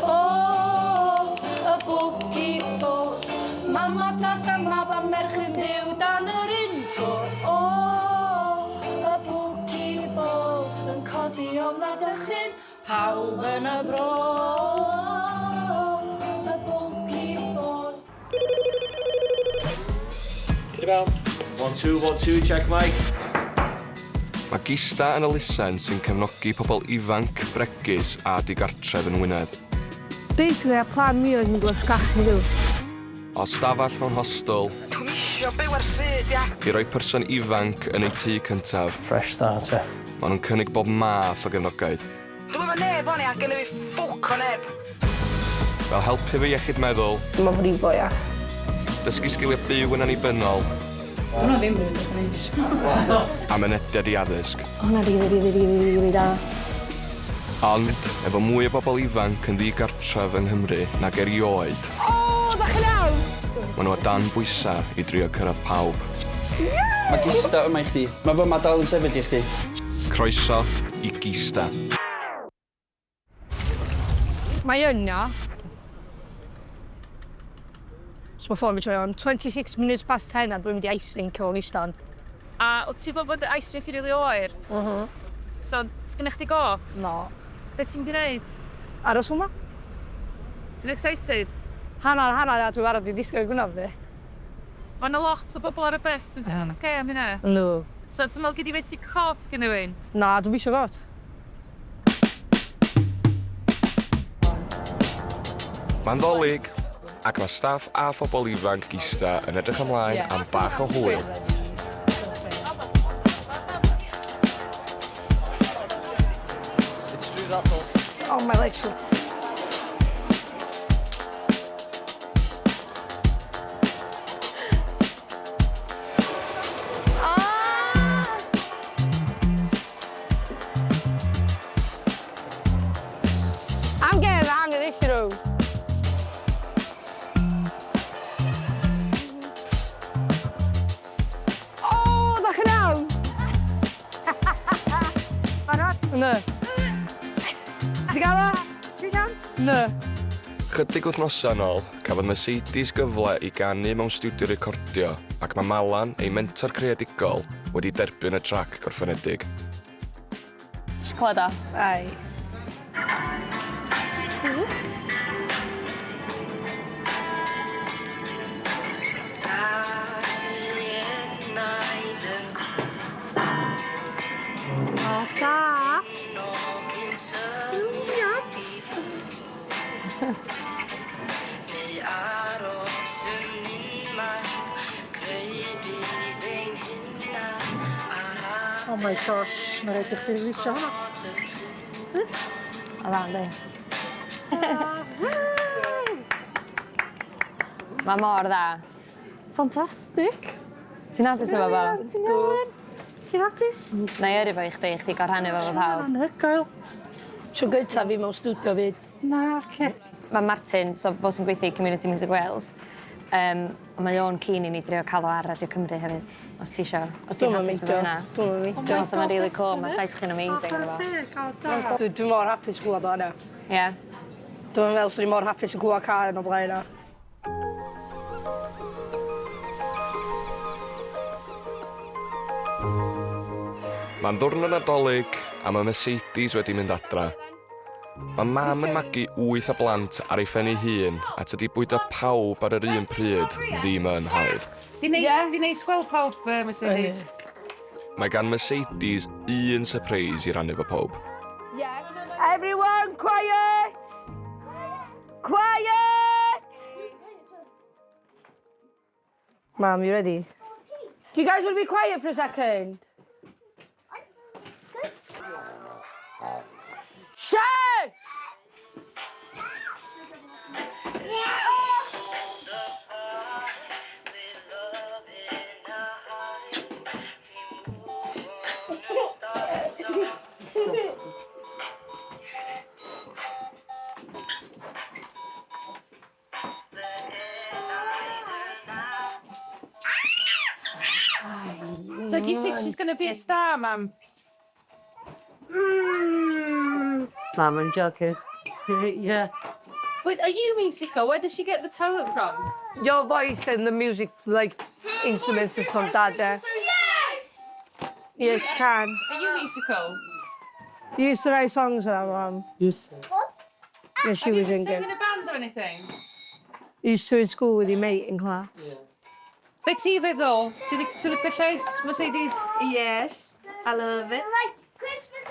O, y bwci bws, mam a dad a mab a merch yn byw dan yr un to. O, y bwci bws yn codi ofn a dychryn pawb yn y fro. Y bwci bws. Cyn i fewn. One two one two check mic. Mae Gista yn elusen sy'n cefnogi pobl ifanc, bregus a digartref yn Ngwynedd. Basically, a plan fi oedd mynd i lysgachu nhw. O stafell mewn hostel. Dwi'm isio byw ar stryd, ia! I roi person ifanc yn eu tŷ cyntaf. Fresh start, ia. Maen nhw'n cynnig bob math o gefnogaeth. Dwi'm efo neb 'wan ia, gynna fi ffwc o neb. Fel helpu efo iechyd meddwl. Dwi'm yn brifo ia. Dysgu sgiliau byw yn annibynnol. Di hwnna ddim yn edrych yn neis. A mynediad i addysg. O hwnna rili rili rili rili da. Ond, efo mwy o bobl ifanc yn ddi-gartref yng Nghymru nag erioed. O, dach chi'n iawn? Maen nhw o dan bwysau i drio cyrraedd pawb. Mae Gista yma i chdi. Mae fyma dal yn sefyll i chdi. Croeso i Gista. Mae yna. So mae ffôn fi troi on. 26 minutes past 10 a dwi'n mynd i ice rink efo Gistan. A wt ti'n gwybod bod y ice rink yn rili oer? Mhm. So, sgynna chdi got? No. Be ti'n mynd i neud? Aros yma. Ti'n excited? Hannar hannar a dwi'n barod i disgwyl i gwynab fi. Mae 'na lot o bobl ar y bus, ti'n teimlo'n ocê am hynna? Yndw. So ti'n meddwl gei di fethu cot gen rhywun? Na, dwi'm isio got. Mae'n Ddolig, ac mae staff a phobl ifanc Gista yn edrych ymlaen am bach o hwyl. Oh, my legs. Ah! I'm getting the hang of this, you know. O, da chi'n iawn? Barod? Yndw. Ti 'di ga'l o? Ti'n iawn? Yndw. Chydig wythnosau yn ôl, cafodd Mercedes gyfle i ganu mewn stiwdio recordio ac mae Malan, ei mentor creadigol, wedi derbyn y trac gorffenedig. Tisio clywed o? Ai. O, da! Oh my gosh, mae rhaid i chdi releasio hwnna. O dda, yndi? Mae mor dda. Fantastic. Ti'n hapus efo fo? Ti'n iawn? Ti'n hapus? Na i yrru fo i chdi, i chdi gael rhannu fo efo pawb. Anhygoel. Tro gynta fi mewn stiwdio 'fyd. Na, oce. Mae Martin, so fo sy'n gweithio i Community Music Wales, um, ond mae o'n keen i ni drio cael o ar Radio Cymru hefyd, os ti isio, os ti'n hapus efo hynna. Dwi'm yn meindio. Dwi'n meddwl mae'n really cool, mae llais chi'n amazing efo fo. Dwi, dwi mor hapus glwad o hynna. Ie. Yeah. Dwi'n meddwl swn i mor hapus yn clywed car yn o blaen o. Mae'n ddwrnod Nadolig a mae Mercedes wedi mynd adra. Mae mam yn magu wyth o blant ar ei phen ei hun a tydi bwydo pawb ar yr un pryd ddim yn hawdd. Di neis, yeah. di neis gweld pawb, Mercedes. Mae gan Mercedes un surprise i rannu efo pawb. Yes. Everyone quiet! Quiet! Mam, you ready? Do you guys want to be quiet for a second? Shush! So do you think she's going to be a star, Mam? Na, mae'n joking. Yeah. Wait, are you musical? Where does she get the talent from? Your voice and the music, like, instruments is from dad there. Yes, you can. Are you musical? You used to write songs for that, Mum. Used to. When she Have you was ever sung younger. in a band or anything? You used to in school with your mate in class. Be ti feddwl? Ti'n licio llais Mercedes? Yes, I love it.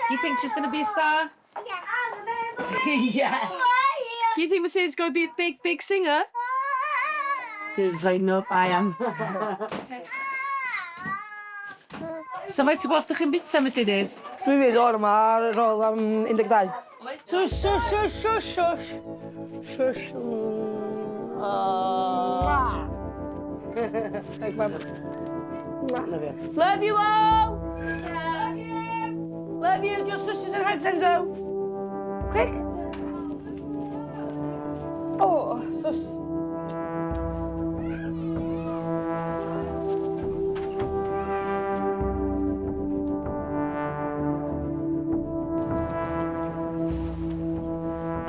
Do you think she's going to be a star? Yeah. Do you think Mercedes is going to be a big, big singer? Because I know I am. So faint o gloch dych chi'n bita, Mercedes? Dwi'n mynd o'r yma ar ôl am 12. Shush, shush, shush, shush, shush. Shush. Ah. Like, mum. Love you. Love you all! Love you! Love you, your sisters and heads, Enzo. Quick. Oh, shush.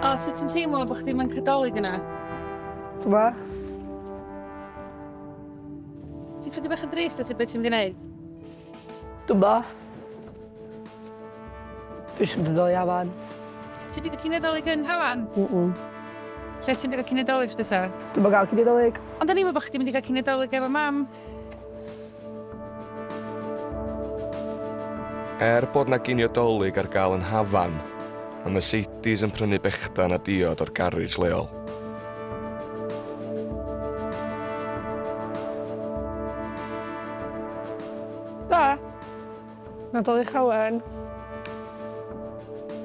O, sut ti'n teimlo bod chdi yn cadolig yna? Dyma. Ti'n chydig bach yn drist at beth ti'n mynd i wneud? Dyma. Dwi eisiau mynd yn dod i afan. Ti'n mynd i gael Nadolig yn Hafan? Mm-mm. Lle ti'n mynd i gael cinio Dolig chdi ta? Dwi'm yn gael cinio Dolig. Ond o'n i'n meddwl bod chdi'n mynd i gael cinio Dolig efo mam. Er bod 'na ginio Dolig ar gael yn Hafan, mae Mercedes yn prynu bechdan a diod o'r garej leol. Da. Nadolig Llawen.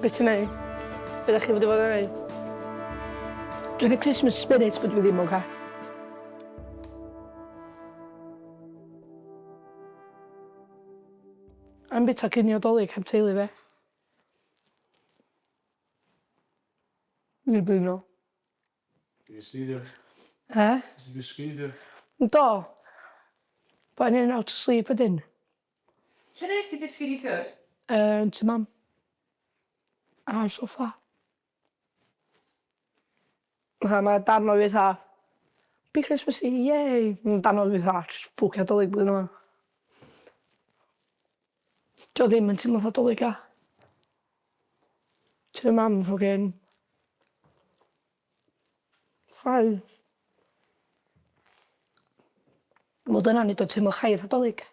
Be ti'n neud? Be ddech chi fod i fod yn neud? Dwi'n y Christmas spirit, but dwi ddim oce. I'm bita cinio Dolig heb teulu fi. Dwi'n blino. Gysgu E? Gysgu Do. But I'm in and out of sleep wedyn. Lle nes ti gysgu neithiwr? Yn tŷ mam. Ar soffa. Fatha ma' darn o fi fatha Be Christmassy, yay! Ma' darn o fi fatha jyst ffwcio Dolig blwyddyn yma. 'Di o ddim yn teimlo fatha 'Dolig ia. Tŷ mam ffwcin Llai. Wel dyna neud o teimlo chaidd Nadolig.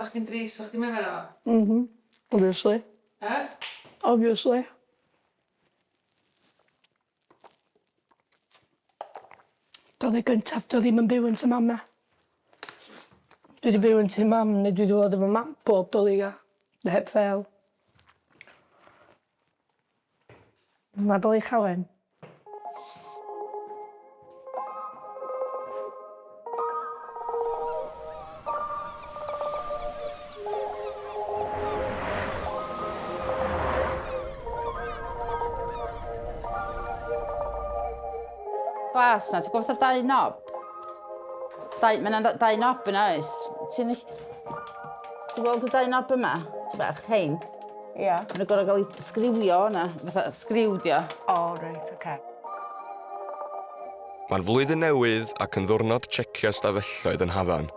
O'ch chdi'n drist bo' chdi'n mynd o? Obviously. E? Obviously. Dolig gyntaf 'di o ddim yn byw yn tŷ mam na. Dwi 'di byw yn tŷ mam neu dwi 'di bod efo mam bob 'Dolig a heb fail. Nadolig Llawen. Glas na, ti'n gwybod fatha dau knob? Dau, mae yna dau knob yna oes. Ti'n Ti'n gweld y dau knob yma? Bach, hein? Ia. Maen nhw'n gorfod cael eu sgriwio yna, fatha sgriw dio. O, reit, oce. Mae'n flwyddyn newydd ac yn ddiwrnod checio stafelloedd yn Hafan.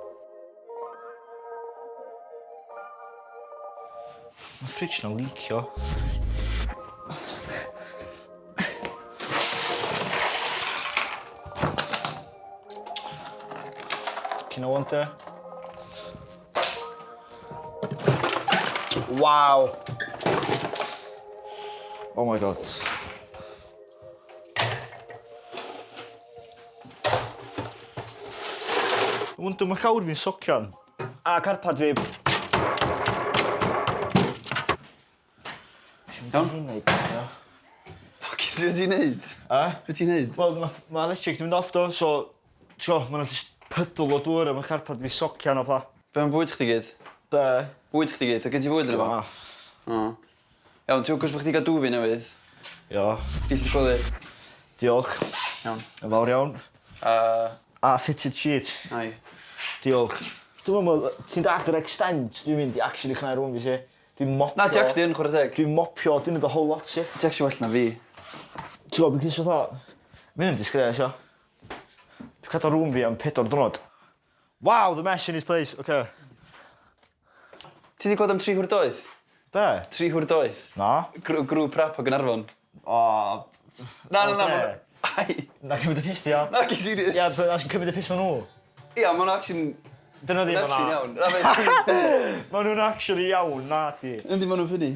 Mae fridge na'n leacio. Can I want there? Wow. Oh my god. I wonder mae llawr fi'n socian. A carpad fi. Iawn? Ffyc, sut ti'n neud? A? Be ti'n neud? Wel, ma' ma' electric 'di mynd off do, so... T'o, ma' 'na jyst puddle o dŵr a ma' carpad fi socian a petha. Be am bwyd chdi gyd? Be? Bwyd chdi gyd, o gen ti fwyd yno fo? O. Iawn, ti'n gwybod bod chdi gael dwfi newydd? Ia. Dillad gwely. Diolch. Iawn. Yn fawr iawn. A... A fitted sheet. Ai. Diolch. Dwi'n meddwl, ti'n dallt yr extent dwi'n mynd i actually chnau rŵm fi si. Dwi'n mopio. Na, ti actually yn chwarae teg. Dwi'n mopio, dwi'n neud y whole lot si. Ti actually well na fi. Ti'n gwybod, because fatha... Mae hyn yn disgrace, ia. Dwi'n cadw rŵm fi am pedwar diwrnod. Wow, the mess in his place, okay. Ti 'di clywed am Tri Hwr Doeth? Be? Tri Hwr Doeth? Na. Grw grŵp rap o Gaernarfon. O. Na, na, na. ma' Ai. Na cymryd y piss di, ia. Na, ci serious. Ia, but as cymryd y piss ma' nhw. Ia, ma' nhw actually'n... Dyn nhw ddim Ma'n actually'n yna. iawn. Na, fe- Ma' nhw'n actually iawn, na di. Yndi, ma' nhw'n funny.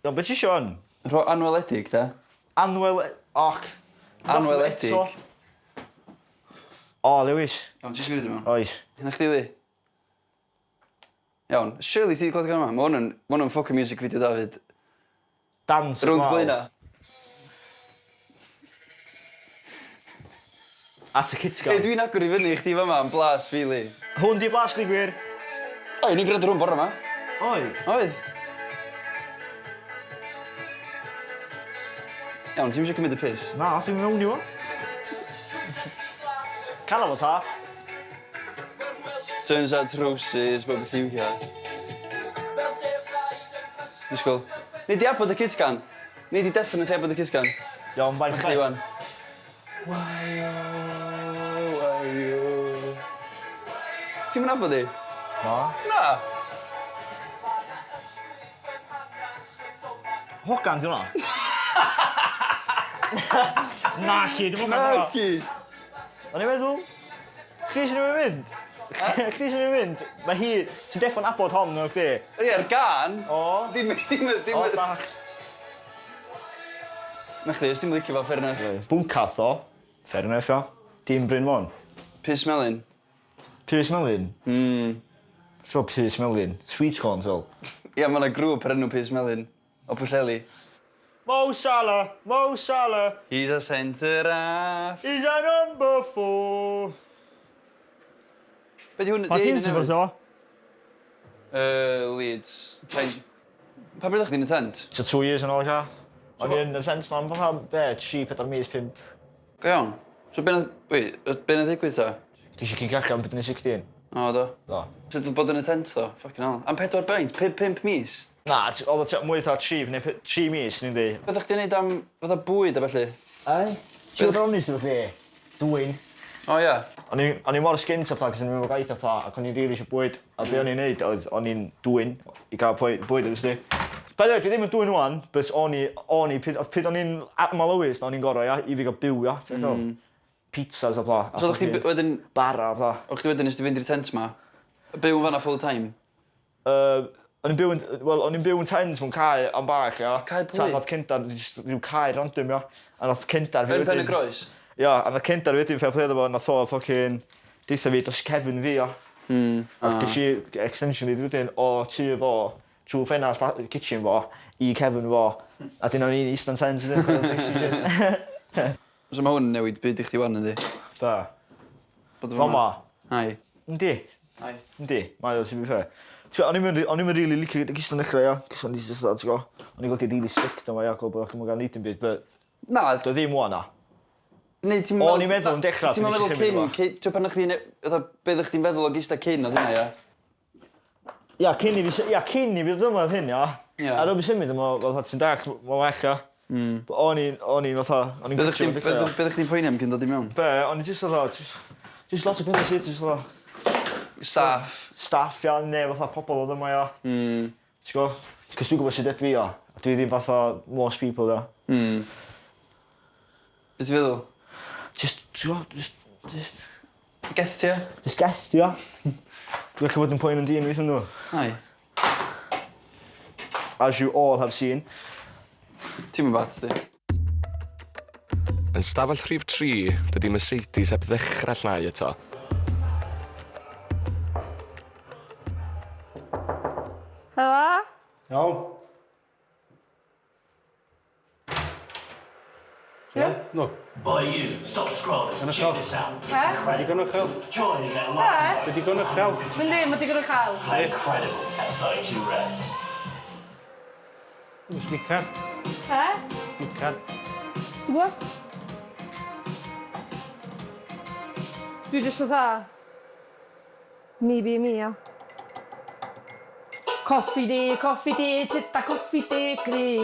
Iawn, be ti isio wan? Rho anweledig, ta. Anwel... Och. Anweledig. O, Lewis. Iawn, ti isio gwneud yma? Oes. Hynna chdi, Lee? Iawn. Surely ti 'di clywed y gân yma? Ma' hwn yn ma' hwn yn fucking music video da 'fyd. Dance Rownd Blaena. At y cytgan. Ei, dwi'n agor i fyny i chdi fama am blas fi, Lee. Hwn di blas fi gwir. Oi, o'n i'n gwrando ar hwn bore 'ma. Oedd? Oedd. Iawn, ti'm isio cymryd y piss? Na, ti'n mewn i fo. Canol fo ta. Turns out roses, bob beth yw hi. Disgwyl. Nei di abod y cytgan? Nei di definitely abod y cytgan. Iawn, faint Chdi wan. Why oh, why oh. Ti'm yn abod i? Na. Na! Hogan di hwnna? Na ci, dim hogan di hwnna. Na ci! O'n i'n meddwl, chdi sy'n ei mynd? Chdi sy'n ei mynd? Mae hi, sy'n deffo'n abod hon nhw chdi. Ie, ar gân. O. Dim, dim, dim... O, dallt. Na chdi, os ti'n licio fo, fair enough. Bwncath o. Fair enough, ia. Dim Bryn Môn. Pys melyn. Pys melyn? Mm. So pys melyn. Sweet corn, fel. Ie, ma' 'na grŵp ar enw Pys Melyn. O Pwllheli. Mo Salah, Mo Salah, He's a centre half. he's a number four. Be di hwn? Pa tîm ti'n fod o? Leeds. Paid... Pa bryd o'ch chdi'n y tent? So 2 years yn ôl, ia. O'n i yn y tent na am fatha, be, 3, 4 mis, 5. Go iawn. So be na... Wait, be na ddigwydd ta? Ges i cicio allan pryd o'n i 16. O, do. Do. Sut oedd bod yn y tent ddo? Fucking hell. Am pedwar beint? 5 mis? Na, oedd o mwy fatha 3 neu 3 mis, ni'n di. Be oeddech chdi'n neud am fatha bwyd a felly? Ai? Ti'n bod yn honest efo chdi? Dwyn. O ia. O'n i mor skint a pethau, cos o'n i'n mynd gwaith a pethau, ac o'n i'n rili eisiau bwyd. A be o'n i'n neud oedd, o'n i'n dwyn i gael bwyd, obviously. By the way, dwi ddim yn dwyn wan, but o'n i, pryd o'n i'n at my lowest, o'n i'n gorau, ia, i fi gael byw, ia. Mm. Pizzas a pethau. So oeddech chdi wedyn... Bara a pethau. O'ch chdi wedyn nes ti fynd i'r tent ma? Byw yn fanna full time? O'n i'n byw yn, wel, o'n i'n byw yn tent mewn cae am bach, ia. Cae pwy? Ta, nath cendar, just rhyw cae random, ia. A nath cendar fi Yn Pen y Groes? Ia, a nath cendar fi wedyn, fair play iddo fo, nath o fucking deutha fi dros cefn fi, ia. A ges i extension fi wedyn o tŷ fo, trwy ffenast kitchen fo, i cefn fo. A dyn o'n i'n eistedd yn tent wedyn. So mae hwn yn newid byd i chdi wan, yndi? Be? Bod yn Fama? Ai. Yndi. Ai. Yndi, mae o, to be fair. T'wo, o'n i'm yn really licio gystal dechrau, ia. Cos o'n i just, ti'n gwbo, o'n i'n gweld i really strict yma, ia, gweld bod chi'n gael neud dim byd, but Na, do ddim wan na. Neu ti'n O'n i'n meddwl yn dechrau, Ti'n pan nes i meddwl symud cyn, yma. cyn, ti'n pan o'ch chdi'n, fatha, be oeddech chdi'n feddwl o gista cyn oedd hynna, ia? Ia, cyn i fi, ia, cyn i fi ddod yma oedd hyn, ia. Ia. Ar ôl fi symud yma, fatha, ti'n dallt, mae'n well, ia. But o'n i'n fatha, o'n i'n Be oeddech gwtio chdi'n yn dechrau, ia. be oeddech chdi'n poeni am cyn dod i mewn? Be, o'n i just fatha, just lot o pethau shit, just fatha, Staff. Staff, ia, neu fatha pobl oedd yma, ia. Ti'n gwbo? Cos dwi'n gwybod sut ydw i, ia. A dwi ddim fatha most people, ia. Be ti'n feddwl? Just, ti'n gwbo, just, Geth ti, ia? Just guest, ia. Dwi'n gallu bod yn poen yn dyn weithio nhw. Ai. As you all have seen. Ti'n mynd bat, di. Yn stafell rhif 3, dydy Mercedes heb ddechrau llnau eto. Helo? Iawn. Ie? No. Boy, you, stop scrolling. Yn Check uchel. this out. It's Eh? incredible. Digon uchel. Joy to get a lot. Be? Digon uchel. Mynd i, mae digon o chael. Play incredible at 32 red. Snicar. E? Snicar. Dwi'n gwybod? Dwi jyst fatha... Me be me, ia. Coffi di, coffi di, tita coffi di gri.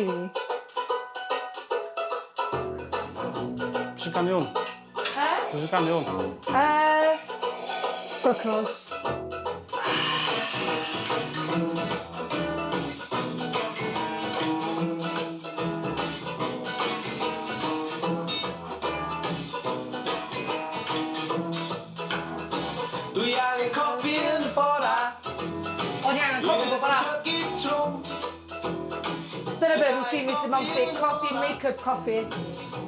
Sy'n canu hwn? E? Pwy sy'n canu hwn? Fuck knows. Dwi angen coffi yn y bora. O'n i angen coffi bob bora. Dyna be routine fi to mum say, coffee, make up coffee.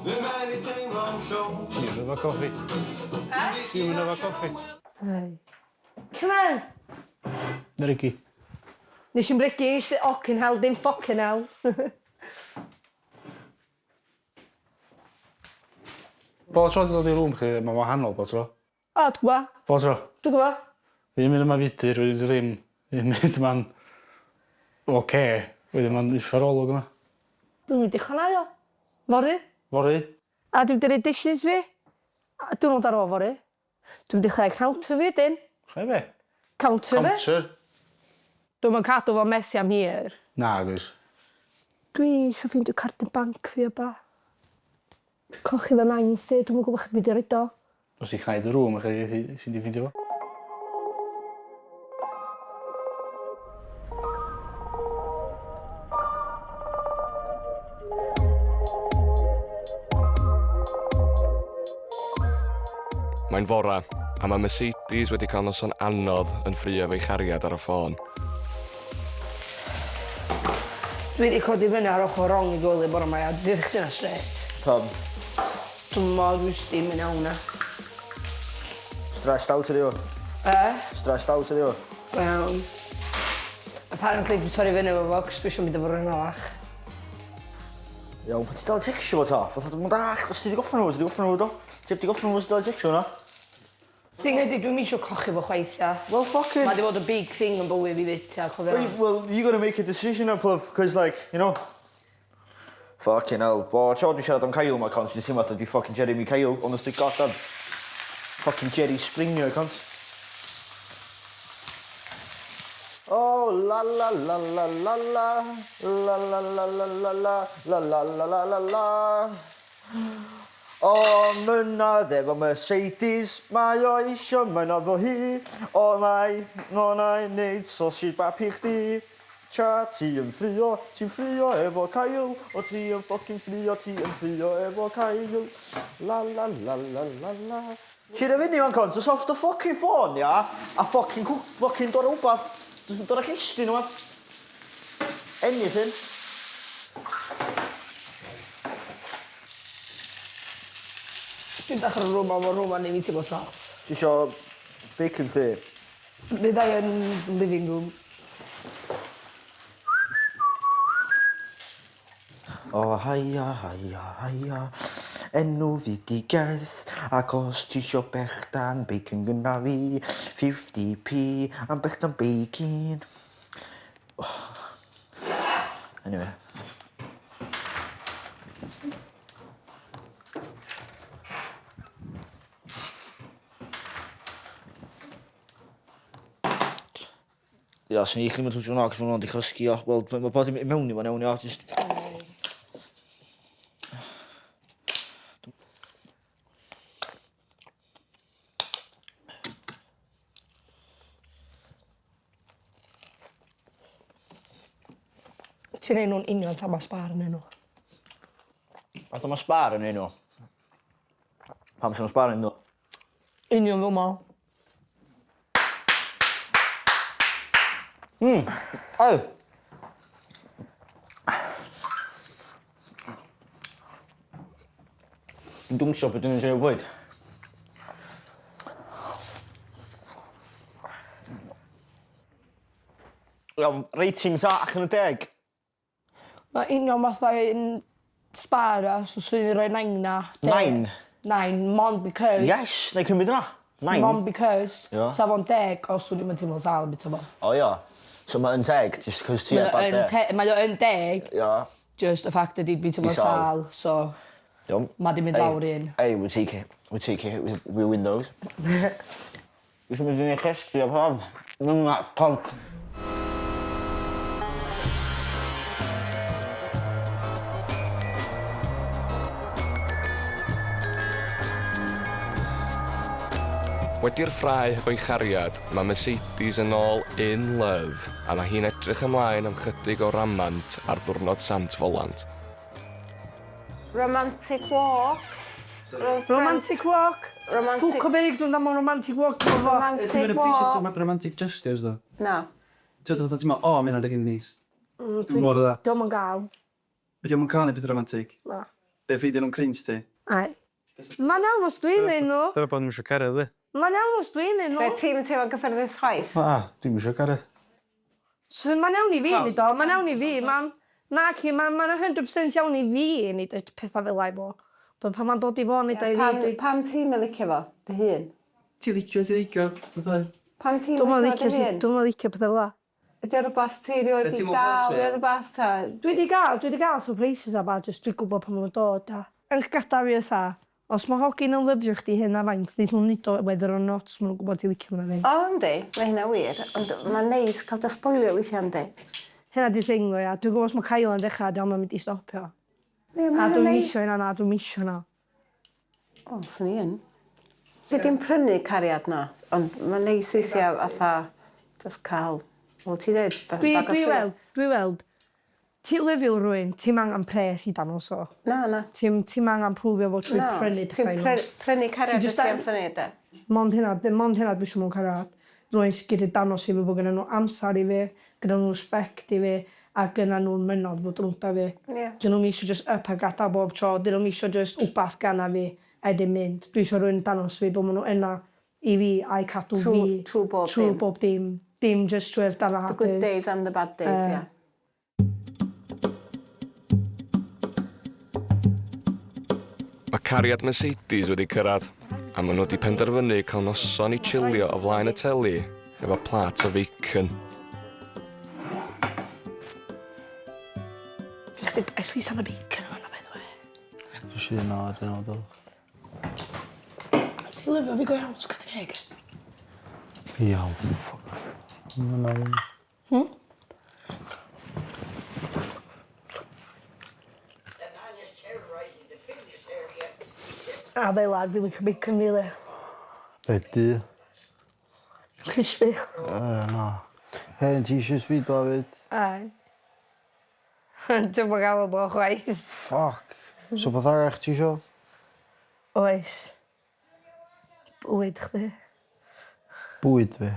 Ti'n mynd efo coffi. Eh? Ti'n mynd efo coffi. Hei. Come on! Nyrgi. Nes i'm regu, nes i ocyn hell, dim ffocin hell. Bob tro dwi'n dod i rŵm chi, mae'n wahanol bob tro. O, dwi'n gwybod. Bob tro. Dwi'n gwybod. Un munud mae'n fudur, wedyn ddim. Un munud mae'n oce, wedyn mae'n uffar olwg yma. Dwi'n mynd i chwarae o. Fory. Fory. A dwi'n mynd i neud dishes fi. A diwrnod ar ôl fory. Dwi'n mynd i chwarae counter fi wedyn. Chwarae be? Counter fi. Counter? Dwi'm yn cadw fo messy am hir. Nag oes. Dwi isio ffeindio cardyn banc fi a ba. Cochi fy nain sy, dwi'm yn gwybod lle dwi 'di roid o. Os ti'n cnau dy rŵm a chi si di ffeindio fo. Mae'n fora, a mae Mercedes wedi cael noson anodd yn ffrio efo'i chariad ar y ffôn. Dwi 'di codi fyny ar ochor rong i gwely bore 'ma ia, dwi 'di chdi 'na strêt. Pam? Dw'mo dwi jyst dim yn iawn na. Stressed out ydi o. E? Stressed out ydi o. Wel, apparently dwi torri fyny efo fo 'cos dwi isio mynd efo rywun arall. Iawn, pan ti dal i tecsio fo ta? Fatha dwi'm yn dallt, os ti 'di goffan nhw, ti 'di goffan nhw do? Ti 'eb 'di goffan nhw os ti dal i tecsio fo na? Thing ydi dwi'm isio cochi fo chwaith ia. Well fucking... Ma' 'di bod yn big thing yn bywyd fi 'fyd ia cofio Well, well you gotta make a decision now pluv, cos like, you know. Fucking hell, bo tro dwi'n siarad am Kyle ma cont, dwi'n teimlo fatha dwi fucking Jeremy Kyle, honest to God I'm fucking Jerry Springer cont. Oh la la la la la la la la la la la la la la la la la la O mynadd efo Mercedes mae o isio mynadd o hi O mae o na'i neud sausage bap i chdi Tra ti yn ffrio, ti'n ffrio efo Kyle O ti yn ffocin ffrio, ti yn ffrio efo Kyle La la la la la la Tira fyny wan cont, dos off dy ffocin ffôn ia, a ffocin cw- ffocin dod â wbath, dod â llestri neu wbath. Anything. Dwi'n dechrau rwma, mae rwma neu fi teimlo sâl. Ti isio bacon ti? Fydda i yn living room. O haia haia haia Enw fi 'di Geth Ac os ti isio bechdan bacon gynna fi 50p am bechdan bacon. Anyway. Ia, swn i ddim yn twtio hwnna, cos ma' hwnna'n 'di chysgu o. Wel, ma' bod i mewn i fo'n iawn, ia, jyst... Ti'n neud nhw'n union fatha ma' Spar yn neud nhw. Fatha ma' Spar yn neud nhw? Pam sa Spar yn neud nhw? Union fel 'ma. O! Dwi'n dwnsio pryd dwi'n trio bwyd. Iawn, ratings ta, allan o deg. Mae union fatha un Spar a so swn i'n rhoi nine na. Nine? Nine, mond because... Yes, na i cymryd hwnna. Nine. Mond because. Ie. Sa fo'n deg os swn i'm yn teimlo'n sâl yn bita fo. O ia. So mae yn teg, just cos ti ar bad day. Mae o yn deg. Ia. Just y ffact ydi dwi'n teimlo'n sâl, so... Iawn. Mae di mynd lawr un. Hey, we'll take it. We'll take it. We win those. Dwi isio mynd i neud llestri a pam. Mynadd punk. Wedi'r ffrae hefo'i chariad, mae Mercedes yn ôl in love, a mae hi'n edrych ymlaen am chydig o ramant ar ddiwrnod Sant Folant. Romantic walk. Romantic walk. Romantic... Ffwc o berig dwi'n damo romantic walk efo fo. Romantic walk. Romantic gestures, ddo. Na. Ti'n dod fatha ti'n meddwl, o, mae hynna'n rili neis. Mor dda. Dio'm yn gael. Ydy o'm yn cael neu beth romantic? Na. Be ffeindio nhw'n cringe ti? Ai. Mae'n iawn os dwi'n neud nhw. Dyna pan ddim eisiau cariad, di. Mae'n iawn os dwi'n neud nhw. Be, ti'n teimlo'n gyffyrddus chwaith? Na, dim eisiau cariad. So mae'n iawn i fi neud o, mae'n iawn i fi, mae'n... Naci, mae'n ma 100% iawn i fi neud y pethau fel 'a i fo. But pan mae'n dod i fo neud o i fi... Pam, pam ti'n mynd licio fo, dy hun? Ti'n licio, ti'n licio, fatha... Pam ti'n licio fo dy hun? Dwi'm yn licio pethau fel 'a. Ydy o rhywbeth ti rioed 'di gael neu rhywbeth ta? Dwi 'di gael, dwi 'di gael surprises a ba, jyst dwi'n gwybod pan ma' nhw'n dod a... Yn llgada fi fatha, os ma' hogyn yn lyfio chdi hyn a faint, neith nhw'm neud o whether or not ma' nhw'n gwybod ti'n licio fo na ddim. O yndi, mae hynna wir, ond mae'n neis cael dy sboilio weithiau yndi? Hynna 'di'r thing ddo ia, dwi'n gwybod os ma' Kyla'n dechra, 'di o'm yn mynd i stopio. Ie, ma' A hynna'n dwi'm neis. isio hynna na, dwi'm isio hynna. O, swn i yn. Dwi dim prynu cariad na, ond mae'n neis weithiau fatha just cael, fel ti dweud, Dwi, bag o dwi weld, sweets. dwi weld, ti lyfio rhywun, ti'm angen pres i dangos o. Na, na. Ti'm ti'm angen prwfio fo trwy Na, prynu ti'n pethau i nhw. prynu cariad Ti wyt jyst ti amser 'ny de? Mond hynna, dim mond hynna dwi isio mewn cariad. Rhywun sy'n gallu dangos i fi bod gynnon nhw amser i fi, gynnon nhw respect i fi, a gynnon nhw'r mynodd fod rownd a fi. Ie. Dyn nhw'm isio jyst up a gadal bob tro, dyn nhw'm isio jyst wbath gana fi a wedyn mynd. Dwi isio rhywun dangos fi bod ma' nhw yna i fi a i cadw fi. Trw bob dim. Trw bob dim. Dim jyst trwy'r darna hapus. The good days and the bad days, ie. Mae cariad Mercedes wedi cyrraedd, a maen nhw wedi penderfynu cael noson i chillio o flaen y teli efo plât o facon. Chdi at least am y bacon yma, by the way. Dwi eisiau un o, dwi'n meddwl. Ti'n lyfio fi go iawn, sgwad y ceg? Iawn, ffwc. A fel 'a dwi'n licio bacon rili. Be' du? Crispy. Yy na. Hen t-shirts fi dwa 'fyd. Aye. Dwi'm yn ga'l o chwaith. Ffyc. So beth arall ti isio? Oes. Bywyd chdi. Bwyd fi?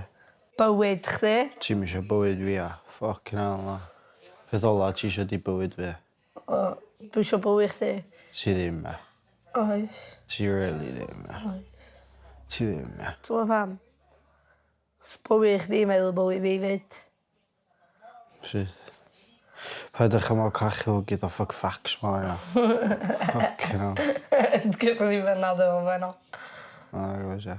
Bywyd chdi. Ti'm isio bywyd fi ia? Ffycin hell na. Peth ola ti isio 'di bywyd fi. O, dwi isio bywyd chdi. Ti ddim e. Oes. Ti really ddim e. Oes. Ti ddim e. T'mo' pam? 'Chos bywyd chdi meddwl bywyd fi 'fyd. Sut? Paid â chymal cachu gyda fuck facts ma yna. Fucking hell. Gewch chi ddim fyna ddim yn fyna. Na, gwrs ia.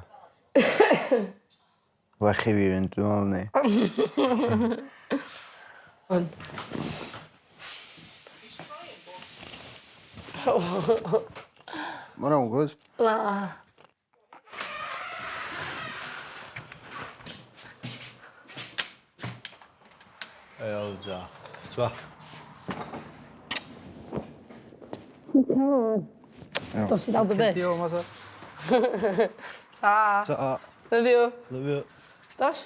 Well i fi fynd, dwi'n meddwl ni. Hwn. Ma' wnna'n good. Na. Ei, ta. T'wa? Dos i ddal dy bys. Ta. Ta. Love you. Love you. Dos.